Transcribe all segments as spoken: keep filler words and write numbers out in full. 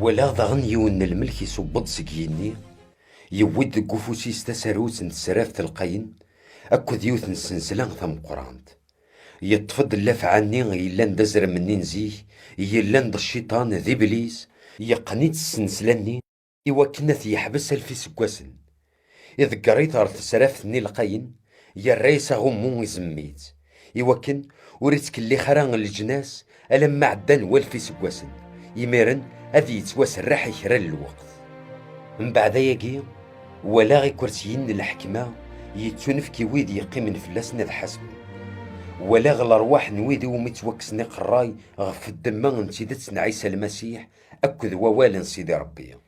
Walaɣ daɣen yiwen n lmelk iṣubb-d seg yigenni, yewwi-d deg ufus-is tasarut n tesraft lqayen akked yiwet n ssensla tameqqrant. Yeṭṭef-d llafɛa-nni yellan d azrem-nni n zik, yellan d cciṭan, d Iblis, yeqqen-itt ssensla-nni iwakken ad t-yeḥbes alef iseggasen. Iḍegger-it ɣer tesraft-nni lqayen, yerra-yas aɣummu, izemmem-itt, iwakken ur ittkellix ara leǧnas alamma ɛeddan walef iseggasen, imiren ad yettwaserreḥ i kra n lweqt. Mbeɛd ayagi, walaɣ ikersiyen n lḥekma yettunefk i wid yeqqimen fell-asen ad ḥasben. Walaɣ lerwaḥ n wid iwumi ttwakksen iqerray ɣef ddemma n tidet n Ɛisa Lmasiḥ akked wawal n Sidi Ṛebbi.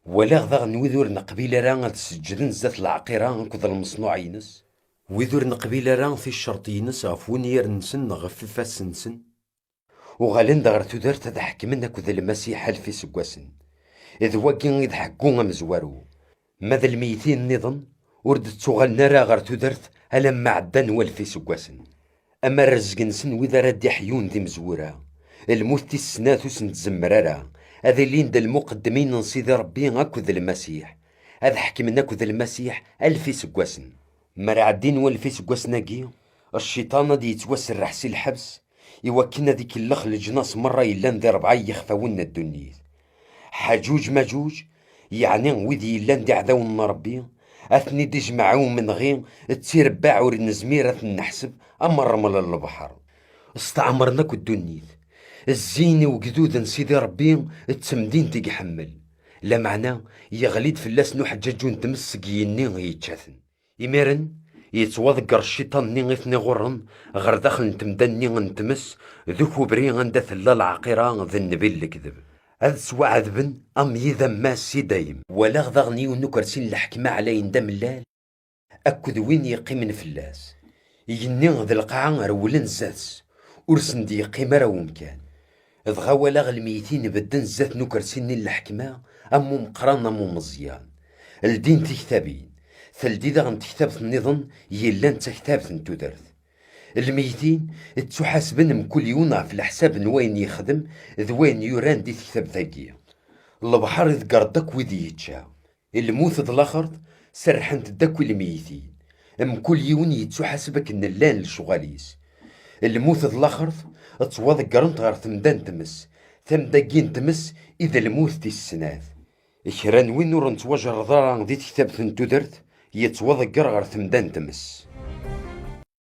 Walaɣ daɣen wid ur neqbil ara ad seǧǧden zdat lɛaqira akked lmeṣnuɛ-ines, wid ur neqbil ara ticerṭ-ines ɣef wenyir-nsen neɣ ɣef ifassen-nsen, uɣalen-d ɣer tudert ad ḥekmen akked Lmasiḥ alef iseggasen. D wagi i d ḥeggu amezwaru. Ma d lmeytin nniḍen, ur d-ttuɣalen ara ɣer tudert alamma ɛeddan walef iseggasen. Ama rrezg-nsen wid ara d-iḥyun d imezwura, lmut tis snat ur sen-tzemmer ara, ad ilin d lmuqeddmin n Sidi Ṛebbi akked Lmasiḥ, ad ḥekmen akked Lmasiḥ alef iseggasen. Mi ara ɛeddin walef iseggasen-agi, cciṭan ad yettwaserreḥ si lḥebs, iwakken ad ikellex leǧnas merra yellan di rebɛa n yixfawen n ddunit. Ḥaǧuǧ Maǧuǧ, yeɛni wid yellan d iɛdawen n Ṛebbi, ad ten-id-ijmeɛ i umenɣi d tirebbaɛ ur nezmir ad ten-neḥseb am ṛṛmel n lebḥer. Steɛmren akk ddunit. Zzin i ugdud n Sidi Ṛebbi d temdint i iḥemmel. Lameɛna, yeɣli-d fell-asen uḥeǧǧaǧu n tmes seg yigenni yečča-ten. Imiren, yettwaḍegger cciṭan-nni i ten-iɣurren ɣer daxel n temda-nni n tmes d ukubri anda tella lɛaqira d nnbi n lekdeb. Ad ttwaɛedben am yidamma si dayem. Walaɣ daɣen yiwen n ukersi n leḥkem ɛlayen d amellal akked win yeqqimen fell-as. Igenni d lqaɛa rewlen zdat-s, ur sen-d-yeqqim ara wemkan. Dɣa walaɣ lmeytin bedden zdat n ukersi-nni n leḥkma, am umeqqran am umeẓyan. Ldin tiktabin. Teldi daɣen tektabt nniḍen yellan d taktabt n tudert. Lmeytin ttuḥasben mkul yiwen ɣef leḥsab n wayen yexdem d wayen yuran di tektabt-agi. Lebḥer iḍegger-d akk wid yečča. Lmut d laxert serrḥent-d akk i lmeytin. Mkul yiwen yettuḥaseb akken llan lecɣal-is. Lmut d laxert ttwaḍeggrent ɣer temda n tmes. Tamda-agi n tmes i d lmut tis snat. Kra n win ur nettwajerreḍ ara di tektabt n tudert yettwaḍegger ɣer temda n tmes.